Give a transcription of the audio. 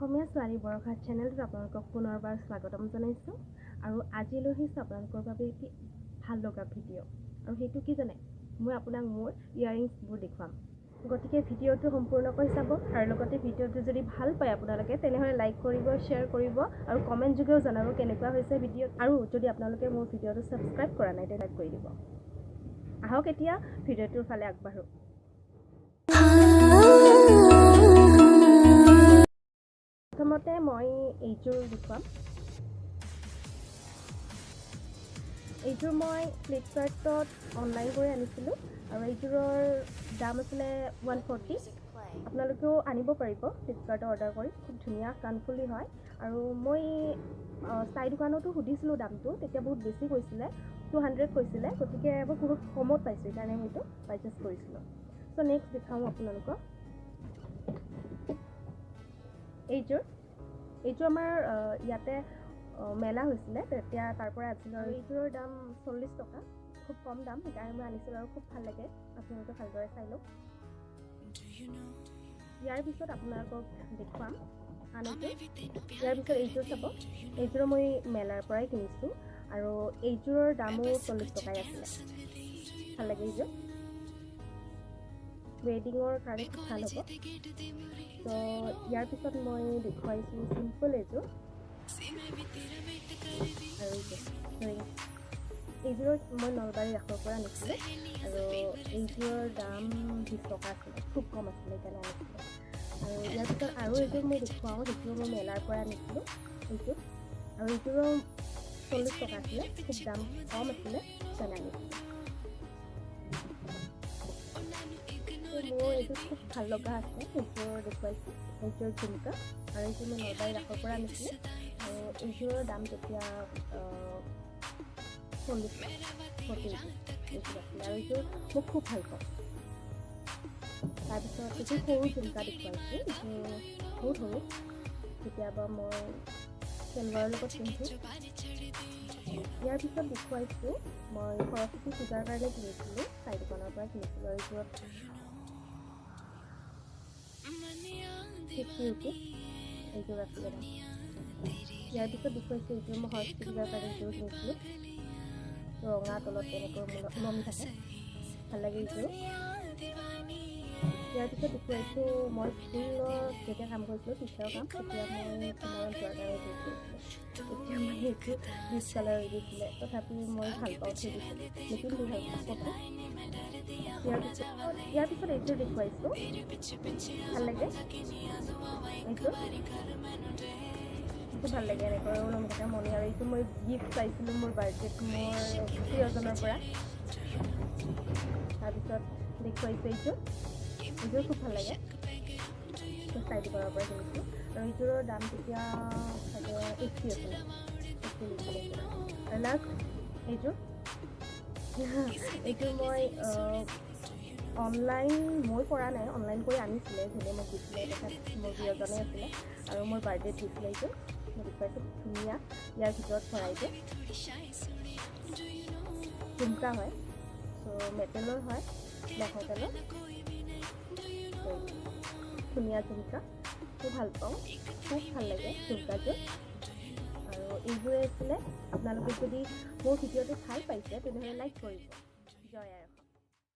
অসমীয়া ছোৱালী বৰষা চেনেলটোত আপোনালোকক পুনৰবাৰ স্বাগতম জনাইছোঁ আৰু আজি লৈ আহিছোঁ আপোনালোকৰ বাবে এটি ভাল লগা ভিডিঅ'। আৰু সেইটো কি জানে? মই আপোনাক মোৰ ইয়াৰিংছবোৰ দেখুৱাম। গতিকে ভিডিঅ'টো সম্পূৰ্ণকৈ চাব আৰু লগতে ভিডিঅ'টো যদি ভাল পায় আপোনালোকে, তেনেহ'লে লাইক কৰিব, শ্বেয়াৰ কৰিব আৰু কমেণ্ট যোগেও জনাব কেনেকুৱা হৈছে ভিডিঅ'। আৰু যদি আপোনালোকে মোৰ ভিডিঅ'টো ছাবস্ক্ৰাইব কৰা নাই, তেনে কৰি দিব। আহক, এতিয়া ভিডিঅ'টোৰ ফালে আগবাঢ়োঁ। প্ৰথমতে মই এইযোৰ দেখুৱাম। এইযোৰ মই ফ্লিপকাৰ্টত অনলাইন কৰি আনিছিলোঁ আৰু এইযোৰৰ দাম আছিলে 140। আপোনালোকেও আনিব পাৰিব ফ্লিপকাৰ্টত অৰ্ডাৰ কৰি। খুব ধুনীয়া কাণফুলি হয়। আৰু মই চাই দোকানতো সুধিছিলোঁ দামটো, তেতিয়া বহুত বেছি কৈছিলে, 200 কৈছিলে। গতিকে মই বহুত কমত পাইছোঁ, সেইকাৰণে মই এইটো পাৰচেছ কৰিছিলোঁ। চ' নেক্সট দেখাওঁ আপোনালোকক এইযোৰ। এইযোৰ আমাৰ ইয়াতে মেলা হৈছিলে তেতিয়া, তাৰ পৰা আনিছিলোঁ আৰু এইযোৰৰ দাম 40 টকা, খুব কম দাম, সেইকাৰণে মই আনিছিলোঁ আৰু খুব ভাল লাগে। আপোনালোকে ভালদৰে চাই লওক। ইয়াৰ পিছত আপোনালোকক দেখুৱাম আন এযোৰ। ইয়াৰ পিছত এইযোৰ চাব। এইযোৰো মই মেলাৰ পৰাই কিনিছোঁ আৰু এইযোৰৰ দামো 40 টকাই আছিলে। ভাল লাগে এইযোৰ, ৱেডিঙৰ কাৰণে খুব ভাল হ'ব। ত' ইয়াৰ পিছত মই দেখুৱাইছোঁ চিম্পল এযোৰ আৰু এইযোৰ ৰিং। এইযোৰৰ মই নলবাৰী ৰাসৰ পৰা আনিছিলোঁ আৰু এইযোৰৰ দাম 20 টকা আছিলে, খুব কম আছিলে, সেইকাৰণে আনিছিলোঁ। আৰু ইয়াৰ পিছত আৰু এযোৰ মই দেখুৱাওঁ। সেইযোৰ মই মেলাৰ পৰা আনিছিলোঁ এইযোৰ আৰু এইযোৰো 40 টকা আছিলে, খুব দাম কম আছিলে, সেইকাৰণে আনিছিলোঁ। মোৰ এইযোৰ খুব ভাল লগা আছে, সেইযোৰ দেখুৱাইছোঁ। এইযোৰ ঝুমকা আৰু এইযোৰ মই নলবাৰী ৰাসৰ পৰা আনিছিলোঁ আৰু এইযোৰৰ দাম তেতিয়া 40 টকা, 40 ৰুপিজ এইযোৰ আছিলে আৰু এইযোৰ মই খুব ভাল পাওঁ। তাৰপিছত এইযোৰ সৰু ঝুমকা দেখুৱাইছোঁ। এইযোৰ বহুত সৰু, কেতিয়াবা মই চেলৱাৰৰ লগত পিন্ধোঁ। ইয়াৰ পিছত দেখুৱাইছোঁ, মই সৰস্বতী পূজাৰ কাৰণে কিনিছিলোঁ, চাই দোকানৰ পৰা কিনিছিলোঁ আৰু এইযোৰত 50 ৰুপিজ এইযোৰ আছিলে দাম। ইয়াৰ পিছত দেখুৱাইছোঁ, এইযোৰ মই সৰস্বতী পূজাৰ কাৰণে এইযোৰ কিনিছিলোঁ। ৰঙা তলত তেনেকৈ ওলমি থাকে, ভাল লাগে এইযোৰ। ইয়াৰ পিছত দেখুৱাইছোঁ, মই স্কুলত যেতিয়া কাম কৰিছিলোঁ, টিচাৰৰ কাম, তেতিয়া মই সময়ত যোৱাৰ কাৰণে এইযোৰ কিনিছিলোঁ। এতিয়া মানে এইটো ডিছকালাৰ হৈ গৈছিলে, তথাপি মই ভাল পাওঁ, থৈ দিছোঁ, নিপিন্ধো ভাল ক'তো। ইয়াৰ পিছত এইযোৰ দেখুৱাইছোঁ। ভাল লাগে এইযোৰ, খুব ভাল লাগে এনেকৈ ওলমি থকা মণি। আৰু এইটো মই গিফ্ট পাইছিলোঁ মোৰ বাৰ্থডেত মোৰ প্ৰিয়জনৰ পৰা। তাৰপিছত দেখুৱাইছোঁ এইযোৰ। এইযোৰ খুব ভাল লাগে, চাই দোকানৰ পৰা কিনিছিলোঁ আৰু এইযোৰৰ দাম তেতিয়া চাগে 80 আছিলে, 80 লৈছিলে এইযোৰ। আৰু লাষ্ট এইযোৰ। এইযোৰ মই অনলাইন মই কৰা নাই, অনলাইন কৰি আনিছিলে, যোনে মোক দিছিলে তেখেত মোৰ প্ৰিয়জনে আছিলে আৰু মোৰ বাৰ্থডেত দিছিলে এইযোৰ। মই দেখুৱাইছোঁ, ধুনীয়া। ইয়াৰ ভিতৰত ভৰাই দিয়ে, ঝুমকা হয়। চ' মেটেলৰ হয়, ব্লেক মেটেলৰ ধুনীয়া ঝুমকা। খুব ভাল পাওঁ, খুব ভাল লাগে ঝুমকাযোৰ। আৰু এইবোৰে আছিলে। আপোনালোকে যদি মোৰ ভিডিঅ'টো ভাল পাইছে, তেনেহ'লে লাইক কৰিব।